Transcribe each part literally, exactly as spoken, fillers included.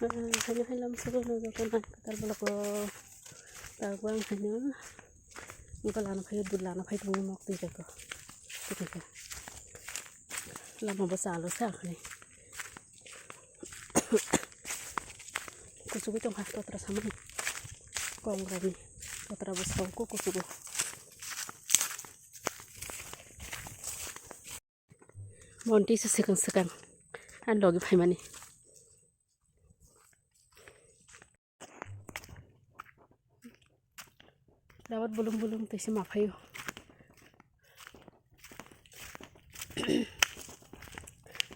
Haino hai lam sugo no joto nai kwtal bolok o. Tabuk ang haino mobile lana phai, dul lana phai tongo nok twi jago. Twi jago. Lama bo chalo sa khani. Kuchugui tongkha totra samani. Kongrani totra bo songko kuchugo. Monti se swkang swkang ani logi phaimani. Rawat bulung bulung twi se ma phaio.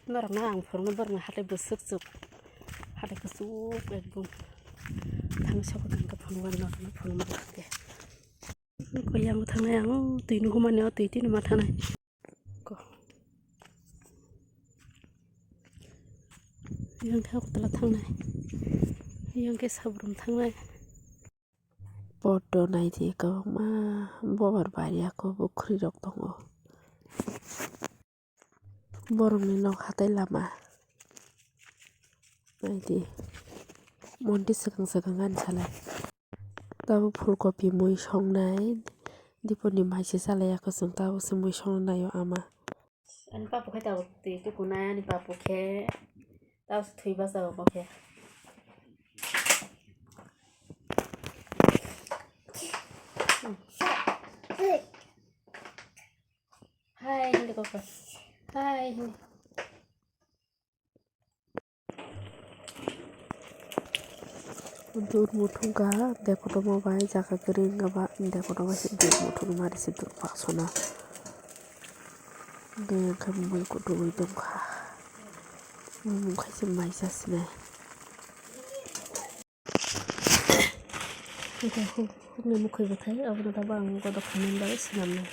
Norokno ang phunukno borokni hatai bwswk chuk, hatai kwchuk ekdom. Thangwi sabo tangkhe phunukmani norokno phunukma khe. Koi yang thangnai ang o twi nuhumani o twi tini ma thangnai. Ko. Yang khe Agartala thangnai. Yang khe Sabrum thangnai. Podo naidi kwbangma bobar bari ako bo khwrwi rok tongo. Borokni nok hatai lama. Naidi. Monti swkang swkang ani salai. Tabuk phulkopi mui songnai. Dipori ni mai se salai ya kwchwng tabuk se mui songna naio ama. Ani papu khe tabuk twi tukunai ani papu khe tabuk se thwi bachao bo khe. Hai hindi koko. Hai hindi. Dut muthungkha, de kotorma bai jaga kwrwi wngkha ba, de kotorma se dut muthungma ri se dut baksona. De wngkha mui kuthugwi tongkha. Mui mungkha se mai chasinai. Hukni mukhwi bwthai, abono tabuk ang godok khaimani bagwi swnamnai.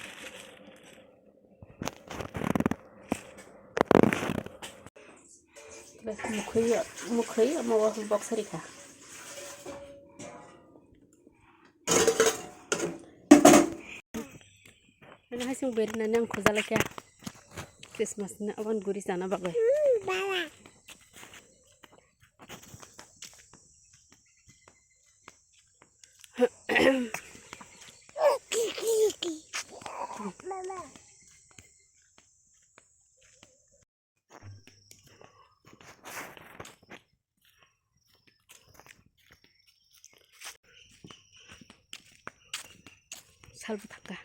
Mukhwi, mukhwi omo box rikha. Ani hai sung beri nani ang khoja laikha. Christmas ni abon guri chana bagwi. Salbo thangkha.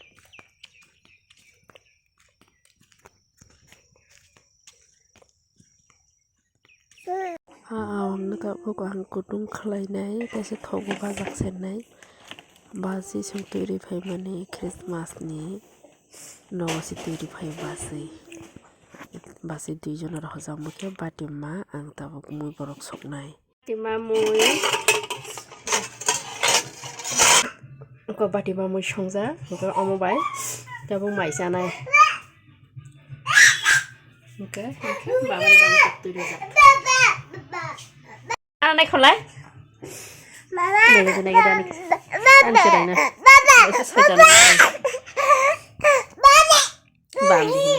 A, a, ang nukha, buko ang kutung khlainai, kaisa thogo bajak sennai. Basi song twi rwi phaimani Christmas ni nogo se twi rwi phai basi. Basi dui jona rohorjak, omo khe bati ma, ang tabuk mui borok soknai. Bati ma mui. Ko bati ma mui songjak, hwnkhe omo bai tabuk mai chanai. Hwnkhe, hwnkhe baba ni bagwi tok twi rwjak. Ano nai kholai? Nai gede, nai gede, ani. Ani se dai na. Ese soita na. Bam di.